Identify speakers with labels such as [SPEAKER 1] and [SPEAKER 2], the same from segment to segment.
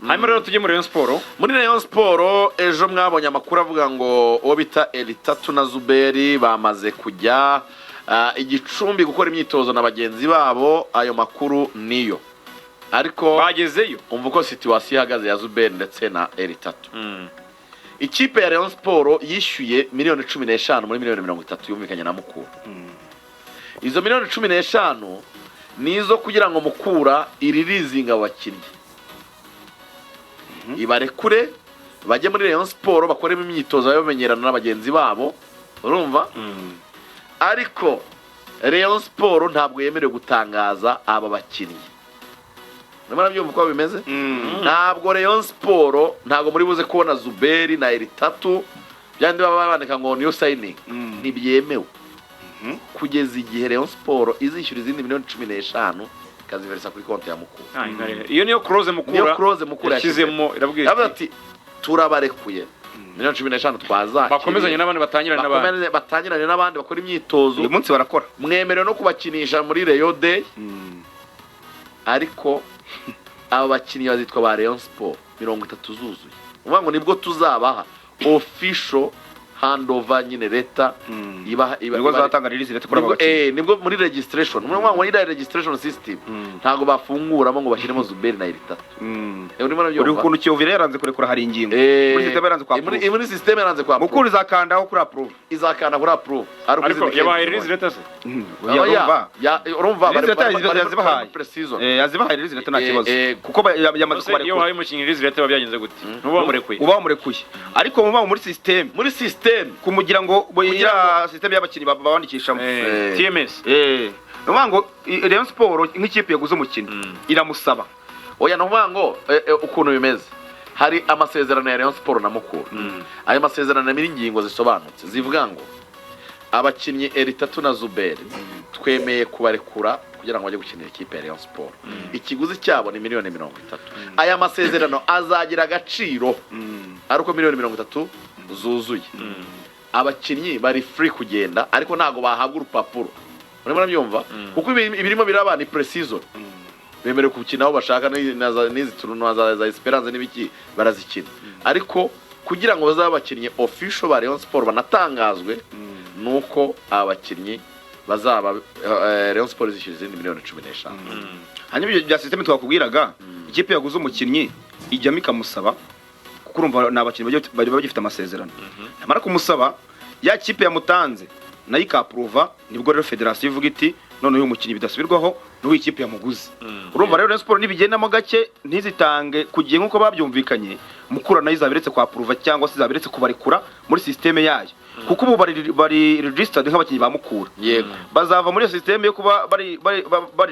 [SPEAKER 1] Hanyuma rero tujye muri Rayon Sport.
[SPEAKER 2] Muri Rayon Sport, ejo mwabonye amakuru avuga ngo uwo bita Eritatu na Zuberi bamaze kujya igicumbi gukora imyitozo na bagenzi babo. Ayo makuru niyo, ariko
[SPEAKER 1] bagezeyo.
[SPEAKER 2] Umva uko situation ihagaze ya Zuberi ndetse na Eritatu. Ikipe ya Rayon Sport yishyuye miliyoni 15 muri miliyoni 30 yumvikanye na Mukura. Izo miliyoni 15 ni izo kugira ngo Mukura ireleasinga abo bakinnyi, ibarekure bajye muri Rayon Sport bakoremo imyitozo, babe bamenyerana na bagenzi babo, urumva? Ariko Rayon Sport ntabwo yemerewe gutangaza aba bakinnyi. Urimo urabyumva uko bimeze? Ntabwo Rayon Sport, ntabwo muri buze kubona Zuberi na Eritatu byandi baba bandika ngo niyo signing. Ntibyemewe kugeza igihe Rayon Sport izishyura izindi miliyoni 15, ikaziversa kuri konti ya Mukura.
[SPEAKER 1] Ah, iyo niyo clause Mukura
[SPEAKER 2] Niyo clause Mukura
[SPEAKER 1] yashyizemo, irabwira
[SPEAKER 2] yavuze
[SPEAKER 1] iti
[SPEAKER 2] ati: "Turabarekuye, miliyoni 15 twazakiriye."
[SPEAKER 1] Bakomezanye n'abandi, batangirane n'abandi.
[SPEAKER 2] Batangirane n'abandi, bakora imyitozo.
[SPEAKER 3] Uyu munsi barakora.
[SPEAKER 2] Mwemerewe no kubakinisha muri Rayon Day, ariko aba bakinnyi bazitwa ba Rayon Sport 30 zuzuye. Uvuga ngo nibwo tuzabaha official handover nyine, leta iba
[SPEAKER 3] Nibwo zatanga release leta kuri aba
[SPEAKER 2] nibwo,
[SPEAKER 3] bakinnyi.
[SPEAKER 2] Nibwo muri registration, muri ngo muri registration system ntabwo bafunguramo ngo bashyiremo Zuberi na Eritatu. Urimo
[SPEAKER 3] Uri
[SPEAKER 2] urabyumva?
[SPEAKER 3] ukuntu Kiyovu rero yaranze kurekura hari ingingo muri system, yaranze kwa approve.
[SPEAKER 2] Muri system yaranze kwa
[SPEAKER 3] Mukura izakandaho kuri approve.
[SPEAKER 2] Izakanda kuri approve ariko
[SPEAKER 1] Ariko
[SPEAKER 2] izindi
[SPEAKER 1] yabahaye
[SPEAKER 2] case
[SPEAKER 1] release letter se?
[SPEAKER 2] Oya,
[SPEAKER 3] Urumva
[SPEAKER 2] urumva
[SPEAKER 3] Release letter
[SPEAKER 2] bari
[SPEAKER 3] yazibahaye.
[SPEAKER 2] muri pre-season.
[SPEAKER 3] Yazibahaye release letter, nta kibazo, kuko yamaze
[SPEAKER 1] Ese iyo
[SPEAKER 3] kubarekura.
[SPEAKER 1] uhaye umukinnyi release letter biba byagenze gute? Ntuba wamurekuye?
[SPEAKER 3] Uba wamurekuye, ariko muba muri system.
[SPEAKER 2] Muri system.
[SPEAKER 3] Kumugira ngo
[SPEAKER 2] Kugira
[SPEAKER 3] iriya system y'abakinnyi babandikishamo.
[SPEAKER 1] TMS.
[SPEAKER 3] Ni ukuvuga ngo Rayon Sport nk'ikipe yaguze umukinnyi iramusaba.
[SPEAKER 2] Oya, ni ukuvuga ngo ukuntu bimeze, hari amasezerano ya Rayon Sport na Mukura. Ayo masezerano arimo ingingo zisobanutse zivuga ngo abakinnyi Eritatu na Zuberi twemeye kubarekura kugira ngo bajye gukinira ikipe ya Rayon Sport, ikiguzi cyabo ni miliyoni 30. Aya masezerano azagira agaciro ari uko miliyoni 30 zuzuye. Abakinnyi bari free kugenda, ariko ntabwo bahabwa urupapuro, urimo urabyumva? Kuko ibirimo biraba ni pre-season, bemerewe gukina aho bashaka, n'izi tournoi za Esperance n'ibiki barazikina, ariko kugira ngo bazabe abakinnyi official ba Rayon Sport banatangazwe, nuko aba bakinnyi bazaba Rayon Sport izishyura izindi miliyoni 15.
[SPEAKER 3] Hanyuma ibyo bya system twakubwiraga, ikipe yaguze umukinnyi ijyamo ikamusaba, kuko urumva ni abakinnyi bari bagifite amasezerano. Yamara kumusaba, ya kipe yamutanze nayo ikapprova, nibwo rero federasiyo ivuga iti: "None uyu mukinnyi bidasubirwaho n'uwo ikipe yamuguze." Urumva rero Rayon Sport nibigendamo gake, ntizitange ku gihe nk'uko babyumvikanye, Mukura nayo izaba iretse kwapprova cyangwa se izaba iretse kubarekura muri system yayo, kuko ubu bari registered nk'abakinnyi ba Mukura. Bazava muri iyo system yo kuba bari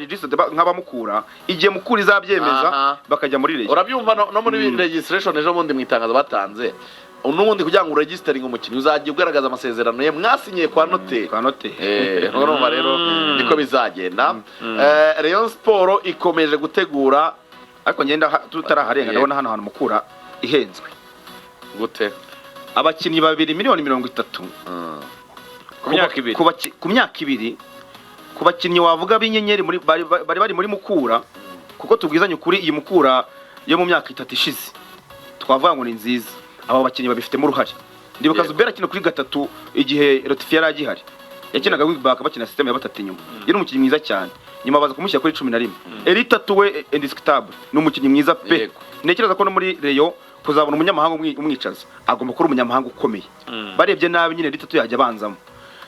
[SPEAKER 3] registered nk'abamukura igihe Mukura izabyemeza, bakajya muri Rayon.
[SPEAKER 2] Urabyumva, no muri registration ejo bundi mu itangazo batanze, n'ubundi kugira ngo uregisteringe umukinnyi uzajya ugaragaza amasezerano ye mwasinyiye kwa noteri.
[SPEAKER 3] Kwa noteri.
[SPEAKER 2] Urumva rero niko bizagenda. Rayon Sport ikomeje gutegura.
[SPEAKER 3] Ariko ngenda tutaraharenga, ndabona hano hantu Mukura ihenzwe.
[SPEAKER 2] Gute?
[SPEAKER 3] Abakinnyi babiri miliyoni 30
[SPEAKER 1] Ku myaka 2.
[SPEAKER 3] Ku myaka 2, ku bakinnyi wavuga b'inyenyeri muri bari muri Mukura, kuko tubwizanye ukuri, iyi Mukura yo mu myaka 3 ishize twavuga ngo ni nziza, aba bakinnyi babifitemo uruhare. Ndibuka Zuberi akina kuri gatatu igihe Rotifi yari agihari, yakinaga wing back, bakina system ya batatu inyuma, yari umukinnyi mwiza cyane. Nyuma baza kumushyira kuri 11. Eritatu we indiscutable, ni umukinnyi mwiza pe. Ntekereza ko no muri Rayon kuzabona umunyamahanga umwicaza agomba kuba umunyamahanga ukomeye. Barebye nabi nyine Eritatu yajya abanzamo.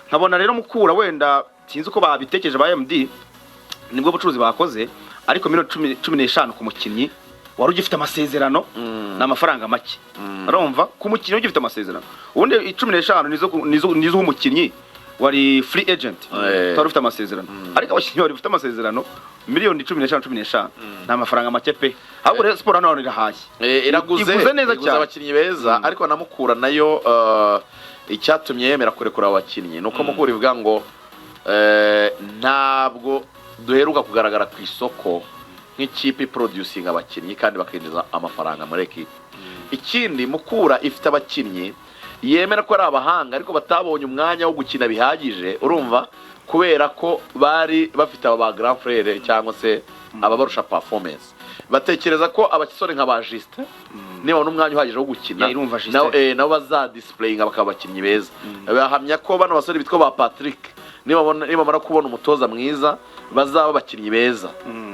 [SPEAKER 3] Nkabona rero Mukura wenda sinzi uko babitekereje ba MD, nibwo bucuruzi bakoze, ariko miliyoni 15 ku mukinnyi wari ugifite amasezerano ni amafaranga make. Urumva, ku mukinnyi ugifite amasezerano, ubundi 15 nizo umukinnyi wari free agent utari ufite amasezerano, ariko abakinnyi bari bafite amasezerano, miliyoni 15, 15 ni amafaranga make pe. Ahubwo rero siporo hano irahashye.
[SPEAKER 2] Iraguze.
[SPEAKER 3] Iguze neza
[SPEAKER 2] Iguze
[SPEAKER 3] cyane.
[SPEAKER 2] abakinnyi beza, ariko na Mukura nayo icyatumye yemera kurekura abo bakinnyi ni uko Mukura ivuga ngo ntabwo duheruka kugaragara ku isoko nk'ikipe iproducinga abakinnyi kandi bakinjiza amafaranga muri ekipe. Ikindi, Mukura ifite abakinnyi yemera ko ari abahanga, ariko batabonye umwanya wo gukina bihagije, urumva, kubera ko bari bafite aba ba grand frère cyangwa se ababarusha performance. Batekereza ko abasore nka ba Justin, nibabona umwanya uhagije wo gukina,
[SPEAKER 3] Yeah, irumva Justin.
[SPEAKER 2] nabo bazadisplayinga bakaba abakinnyi beza. Bahamya ko bano basore bitwa ba Patrick, nibamara kubona umutoza mwiza, bazaba abakinnyi beza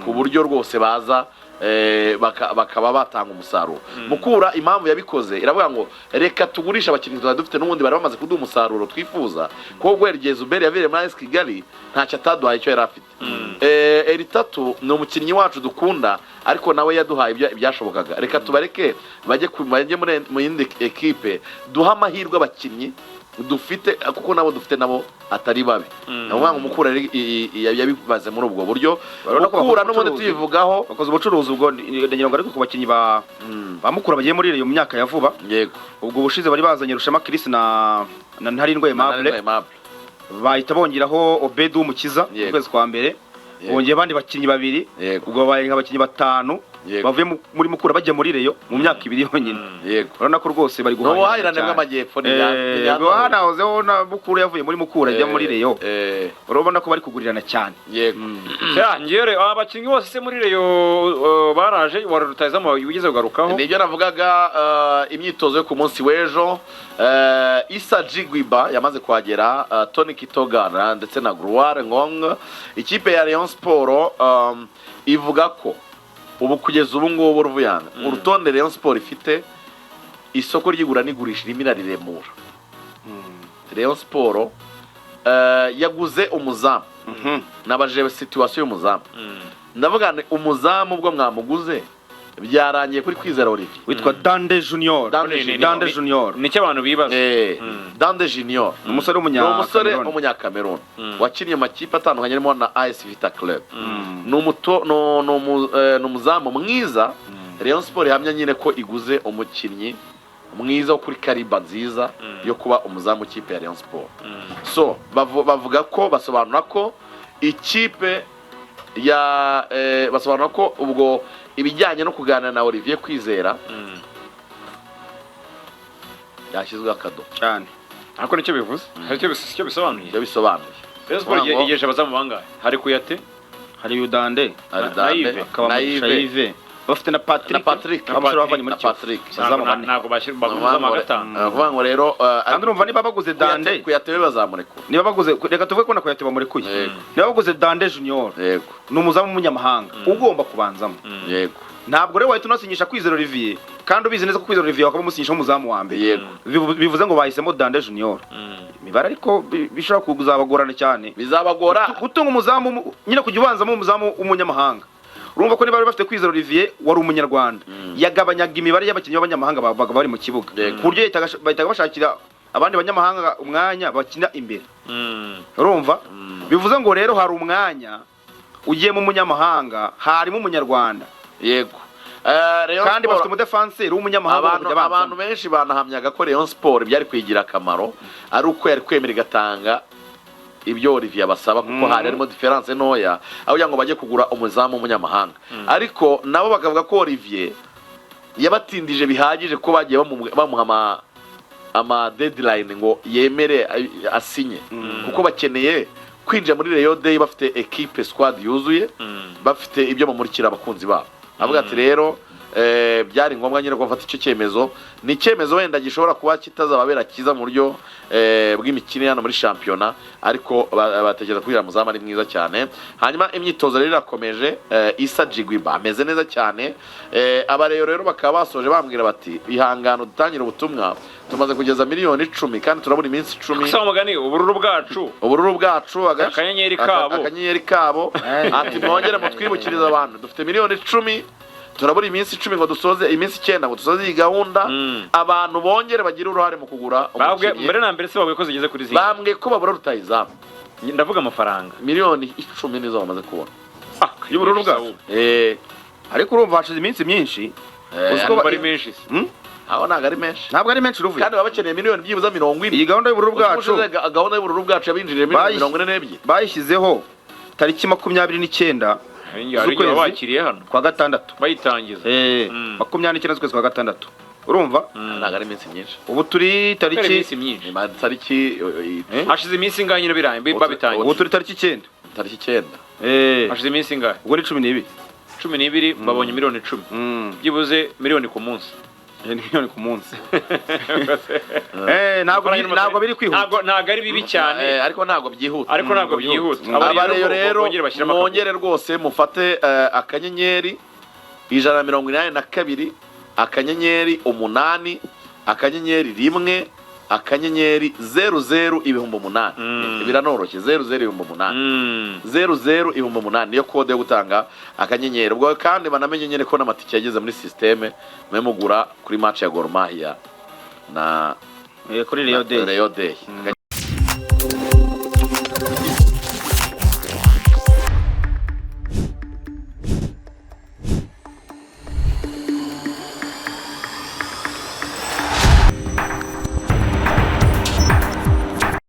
[SPEAKER 2] ku buryo rwose baza bakaba batanga umusaruro. Mukura impamvu yabikoze iravuga ngo reka tugurishe abakinnyi twari dufite, n'ubundi bari bamaze kuduha umusaruro twifuza, kuko guhera igihe Zuberi yavireye muri AS Kigali ntacyo ataduhaye icyo yari afite. Eritatu ni umukinnyi wacu dukunda, ariko nawe yaduhaye ibyashobokaga. Reka tubareke bajye mu yindi ekipe, duhe amahirwe abakinnyi dufite, kuko nabo dufite nabo atari babi. Ni ukuvuga ngo Mukura rero yabibaze muri ubwo buryo.
[SPEAKER 3] Urabona ko
[SPEAKER 2] Mukura
[SPEAKER 3] bakoze
[SPEAKER 2] n'ubundi
[SPEAKER 3] ubucuruzi.
[SPEAKER 2] tuyivugaho.
[SPEAKER 3] Bakoze ubucuruzi. Ubwo ndagira ngo, ariko ku bakinnyi ba Mukura bagiye muri Rayon mu myaka ya vuba, ubwo ubushize bari bazanye Rushema Chris na Ntarindwa Aimable.
[SPEAKER 2] Aimable.
[SPEAKER 3] Bahita bongeraho Obedu Wumukiza mu kwezi kwa mbere. Bongeye abandi bakinnyi babiri. Ubwo babaye nk'abakinnyi batanu bavuye muri Mukura bajya muri Rayon mu myaka 2 yonyine. Urabona ko rwose bari
[SPEAKER 2] Ni ubuhahirane
[SPEAKER 3] cyane.
[SPEAKER 2] bw'amajyepfo, ni
[SPEAKER 3] Ubwo hanahozeho na Mukura yavuye muri Mukura ajya muri Rayon. Urabona ko bari kugurirana cyane.
[SPEAKER 1] Ya, ngewe abakinnyi bose se muri Rayon baraje, wa rutahizamu wigeze kugarukaho?
[SPEAKER 2] Nibyo navugaga, imyitozo yo ku munsi w'ejo, Issa Jigwiba yamaze kuhagera, Tony Kitogana ndetse na Gloire Ngong. Ikipe ya Rayon Sport ivuga ko ubu, kugeza ubu ngubu, Ruvuyanga, urutonde Rayon Sport ifite, isoko ry'igura n'igurisha ririmo irariremura. Rayon Sport yaguze umuzamu. Nabaje situation y'umuzamu, ndavuga nti umuzamu ubwo mwamuguze byarangiye kuri Kwizera Olivier?
[SPEAKER 3] Witwa Dande Junior.
[SPEAKER 2] Dande
[SPEAKER 1] Junior.
[SPEAKER 3] Dande Junior.
[SPEAKER 1] Nicyo abantu bibaza.
[SPEAKER 2] Dande Junior.
[SPEAKER 3] Ni umusore
[SPEAKER 2] Ni umusore
[SPEAKER 3] w'umunyakameruni.
[SPEAKER 2] w'umunyakameruni wakinnye mu makipe atandukanye arimo na AS Vita Club. Ni umuto no- ni umu- eh, ni umuzamu mwiza. Rayon Sport ihamya nyine ko iguze umukinnyi mwiza wo kuri calibre nziza yo kuba umuzamu w'ikipe ya Rayon Sport. So bavuga ko, basobanura ko ikipe ya basobanura ko ubwo ibijyanye no kuganira na Olivier Kwizera yashyizweho akadomo.
[SPEAKER 3] Cyane.
[SPEAKER 1] Ariko nicyo bivuze, hari icyo bisobanuye.
[SPEAKER 2] Ibyo bisobanuye.
[SPEAKER 1] Rayon Sport
[SPEAKER 2] Ngo-
[SPEAKER 1] igejeje abazamu bangahe? Hari Kuyate,
[SPEAKER 3] Hari Udande,
[SPEAKER 2] Hari
[SPEAKER 1] na
[SPEAKER 2] Dande,
[SPEAKER 1] Yves.
[SPEAKER 3] akaba
[SPEAKER 2] na
[SPEAKER 3] Mugisha
[SPEAKER 2] Yves.
[SPEAKER 3] Yves, bafite na Patrick.
[SPEAKER 2] Na Patrick.
[SPEAKER 3] Wa musore wavanye muri
[SPEAKER 2] Na
[SPEAKER 3] Kiyovu.
[SPEAKER 2] Patrick.
[SPEAKER 3] Abazamu bane.
[SPEAKER 1] Ntabwo bashyira baguze wa gatanu.
[SPEAKER 2] Ni ukuvuga ngo rero
[SPEAKER 3] Kandi urumva niba baguze Dande,
[SPEAKER 2] Kuyate we bazamurekura.
[SPEAKER 3] Niba baguze, reka tuvuge ko na Kuyate bamurekuye, niba baguze Dande Junior, ni umuzamu w'umunyamahanga ugomba kubanzamo. Ntabwo rero wahita unasinyisha Kwizera Olivier kandi ubizi neza ko Kwizera Olivier wakaba umusinyisha nk'umuzamu wa mbere. Bivuze ngo bahisemo Dande Junior. Imibare ariko bishobora kuzabagorana cyane
[SPEAKER 2] Bizabagora.
[SPEAKER 3] Gutunga umuzamu nyine kujya ubanzamo umuzamu w'umunyamahanga. Urumva ko niba bari bafite Kwizera Olivier wari umunyarwanda, yagabanyaga imibare y'abakinnyi b'abanyamahanga babaga bari mu kibuga, ku buryo bahitaga bashakira abandi banyamahanga umwanya bakina imbere. Urumva, bivuze ngo rero hari umwanya ugiyemo umunyamahanga, harimo umunyarwanda.
[SPEAKER 2] Yego. Rayon
[SPEAKER 3] Kandi
[SPEAKER 2] Sport-
[SPEAKER 3] bafite umudefanseri w'umunyamahanga
[SPEAKER 2] abantu,
[SPEAKER 3] kujya
[SPEAKER 2] abantu
[SPEAKER 3] abanzamo.
[SPEAKER 2] benshi banahamyaga ko Rayon Sport byari kwigira akamaro ari uko yari kwemera igatanga ibyo Olivier abasaba, kuko hari harimo différence ntoya aho kugira ngo bajye kugura umuzamu w'umunyamahanga. Ariko nabo bakavuga ko Olivier yabatindije bihagije, ko bagiye bamuha ama deadline ngo yemere asinye, kuko bakeneye kwinjira muri Rayon Day bafite equipe, squad yuzuye, bafite ibyo bamurikira abakunzi babo. Avuga ati rero byari ngombwa nyine ko bafata icyo cyemezo. Ni icyemezo wenda gishobora kuba kitazababera cyiza mu buryo bw'imikino hano muri shampiyona, ariko batekereza ko uriya muzamu ari mwiza cyane. Hanyuma imyitozo rero irakomeje. Issa Jigwiba ameze neza cyane. Abareyo rero bakaba basoje bambwira bati ihangane dutangire ubutumwa, tumaze kugeza miliyoni 10 kandi turabura iminsi 10.
[SPEAKER 1] Gusa mugani ubururu bwacu,
[SPEAKER 2] Ubururu bwacu,
[SPEAKER 1] Akanyenyeri kabo.
[SPEAKER 2] Akanyenyeri kabo. Ati mwongere mutwibukirize abantu, dufite miliyoni 10, turabura iminsi 10 ngo dusoze, iminsi 9 ngo dusoze iyi gahunda. Abantu bongere bagire uruhare mu kugura
[SPEAKER 1] Babwe
[SPEAKER 2] umukinnyi.
[SPEAKER 1] mbere na mbere se babwiye ko zigeze kuri zingahe?
[SPEAKER 2] Bambwiye ko babura rutahizamu.
[SPEAKER 1] Ndavuga amafaranga.
[SPEAKER 2] Miliyoni 10 nizo bamaze kubona.
[SPEAKER 1] Ah,
[SPEAKER 3] Y'ubururu bwacu. Ariko urumva hashize iminsi myinshi. Uzi ko
[SPEAKER 1] Ari menshi se.
[SPEAKER 2] Aho ntabwo ari menshi.
[SPEAKER 3] Ntabwo ari menshi, Ruvuye.
[SPEAKER 2] Kandi baba bakeneye miliyoni byibuze 40.
[SPEAKER 3] Iyi gahunda y'ubururu bwacu
[SPEAKER 2] Ubushize gahunda y'ubururu bwacu yabinjiriye miliyoni 42.
[SPEAKER 3] bayishyizeho tariki 29
[SPEAKER 1] Hari igihe
[SPEAKER 3] z'ukwezi
[SPEAKER 1] bakiriye hano
[SPEAKER 3] kwa gatandatu.
[SPEAKER 1] bayitangiza.
[SPEAKER 3] 29 z'ukwezi kwa gatandatu, urumva?
[SPEAKER 2] Ntabwo ari iminsi myinshi.
[SPEAKER 3] Ubu turi
[SPEAKER 1] Kubera
[SPEAKER 3] tariki
[SPEAKER 1] iminsi myinshi.
[SPEAKER 2] Ni tariki
[SPEAKER 1] Hashize iminsi ingahe nyine birangiye babitangiye?
[SPEAKER 3] Ubu turi tariki 9.
[SPEAKER 2] Tariki 9.
[SPEAKER 1] Hashize iminsi ingahe?
[SPEAKER 3] Ubwo ni 12.
[SPEAKER 1] 12 babonye miliyoni 10, byibuze miliyoni ku munsi.
[SPEAKER 3] Ni miliyoni ku munsi. Ntabwo biri kwihuta.
[SPEAKER 1] Ntabwo ari bibi cyane.
[SPEAKER 2] Ariko ntabwo byihuta.
[SPEAKER 1] Ariko ntabwo byihuta.
[SPEAKER 2] Abareyo rero
[SPEAKER 1] bongere bashyiremo akaguru.
[SPEAKER 2] Mwongere rwose mufate *182 *8 *1 *00 8000. Biranoroshye, 00 8000. 00 8000 niyo kode yo gutanga akanyenyeri. Ubwo kandi banamenye nyine ko n'amatike yageze muri système, mwe mugura kuri match ya Gor Mahia na
[SPEAKER 3] Kuri Rayon Day.
[SPEAKER 2] Rayon Day.